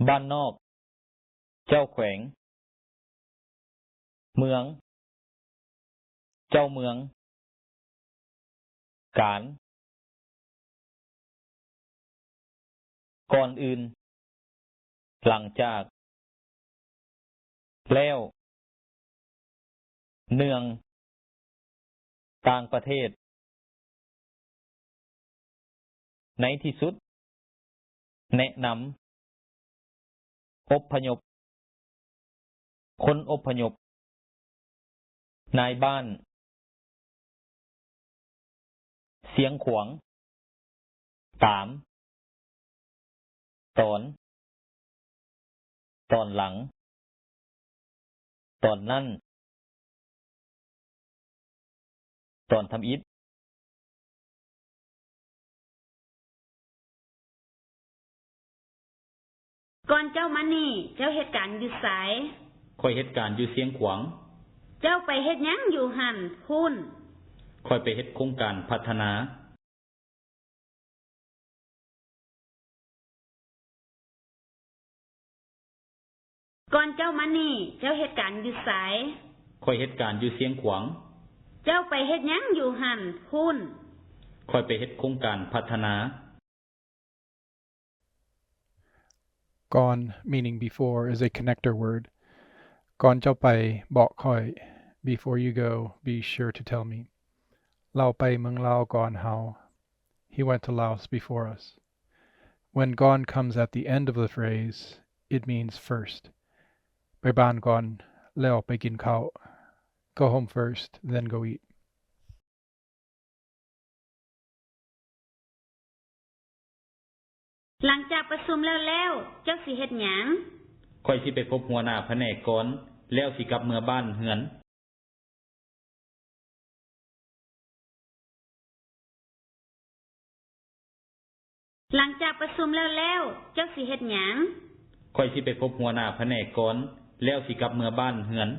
ບ້ານນອກ ເຈົ້າແຂວງ. ເມືອງ ເຈົ້າເມືອງ. ການ ກ່ອນອື່ນ, ຫຼັງຈາກ, ແລ້ວ, ເນື່ອງ, ຕ່າງປະເທດ, ໃນທີ່ສຸດ, ແນະນຳ, ອົບພະຍົບ, ຄົນອົບພະຍົບ, ນາຍບ້ານ, ຊຽງຂວາງ, ຕາມ, ຕອນ, ຕອນຫຼັງ, ຕອນນັ້ນ, ຕອນທຳອິດ. ກ່ອນເຈົ້າມານີ້ ເຈົ້າເຮັດການຢູ່ໃສ? ຂ້ອຍເຮັດການຢູ່ຊຽງຂວາງ. ເຈົ້າໄປເຮັດຫຍັງຢູ່ຫັ້ນພຸ້ນ? ຂ້ອຍໄປເຮັດໂຄງການພັດທະນາ. ກ່ອນເຈົ້າມານີ້ ເຈົ້າເຮັດການຢູ່ໃສ? ຂ້ອຍເຮັດການຢູ່ຊຽງຂວາງ. ເຈົ້າໄປເຮັດຫຍັງຢູ່ຫັ້ນພຸ້ນ? ຂ້ອຍໄປເຮັດໂຄງການພັດທະນາ. ກ່ອນ meaning before, is a connector word. ກ່ອນເຈົ້າໄປ ບອກຂ້ອຍ. Before you go, be sure to tell me. ລາວໄປເມືອງລາວກ່ອນເຮົາ. He went to Laos before us. When ກ່ອນ comes at the end of the phrase, it means first. ໄປບ້ານກ່ອນ ແລ້ວໄປກິນເຂົ້າ. Go home first, then go eat. ຫຼັງຈາກປະຊຸມແລ້ວແລ້ວ ເຈົ້າຊິເຮັດຫຍັງ? ຂ້ອຍຊິໄປພົບຫົວໜ້າພະແນກກ່ອນ ແລ້ວຊິກັບເມືອບ້ານເຮືອນ. ຫຼັງຈາກປະຊຸມແລ້ວແລ້ວ ເຈົ້າຊິເຮັດຫຍັງ? ຂ້ອຍຊິໄປພົບຫົວໜ້າພະແນກກ່ອນ ແລ້ວຊິກັບເມືອບ້ານເຮືອນ.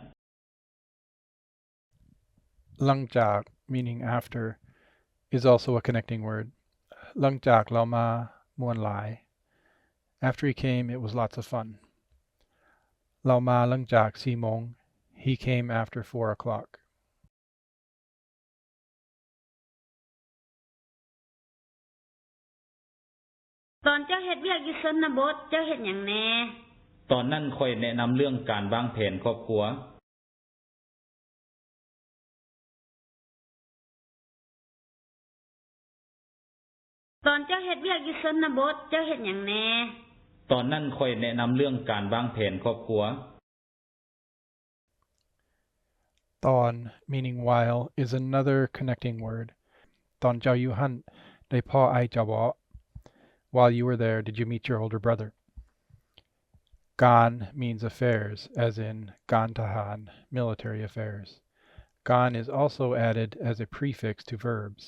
ຫຼັງຈາກ meaning after, is also a connecting word. ຫຼັງຈາກລາວມາ ມ່ວນຫຼາຍ. After he came, it was lots of fun. ລາວມາຫຼັງຈາກສີ່ໂມງ. He came after four o'clock. ຕອນເຈົ້າເຮັດວຽກຢູ່ຊົນນະບົດ ເຈົ້າເຮັດຫຍັງແດ່? ຕອນນັ້ນຂ້ອຍແນະນຳເລື່ອງການວາງແຜນຄອບຄົວ. ຕອນເຈົ້າເຮັດວຽກຢູ່ຊົນນະບົດ ເຈົ້າເຮັດຫຍັງແດ່? ຕອນນັ້ນຂ້ອຍແນະນຳເລື່ອງການວາງແຜນຄອບຄົວ. ຕອນ meaning while, is another connecting word. ຕອນເຈົ້າຢູ່ຫັ້ນ ໄດ້ພໍ້ອ້າຍເຈົ້າບໍ? While you were there, did you meet your older brother? ການ means affairs, as in ການທະຫານ, military affairs. ການ is also added as a prefix to verbs,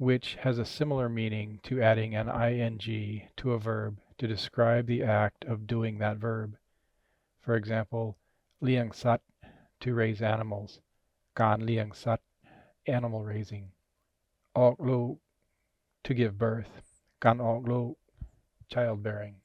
which has a similar meaning to adding an ing to a verb to describe the act of doing that verb. For example, ລ້ຽງສັດ, to raise animals. ການລ້ຽງສັດ, animal raising. ອອກລູກ, to give birth. ການອອກລູກ, childbearing.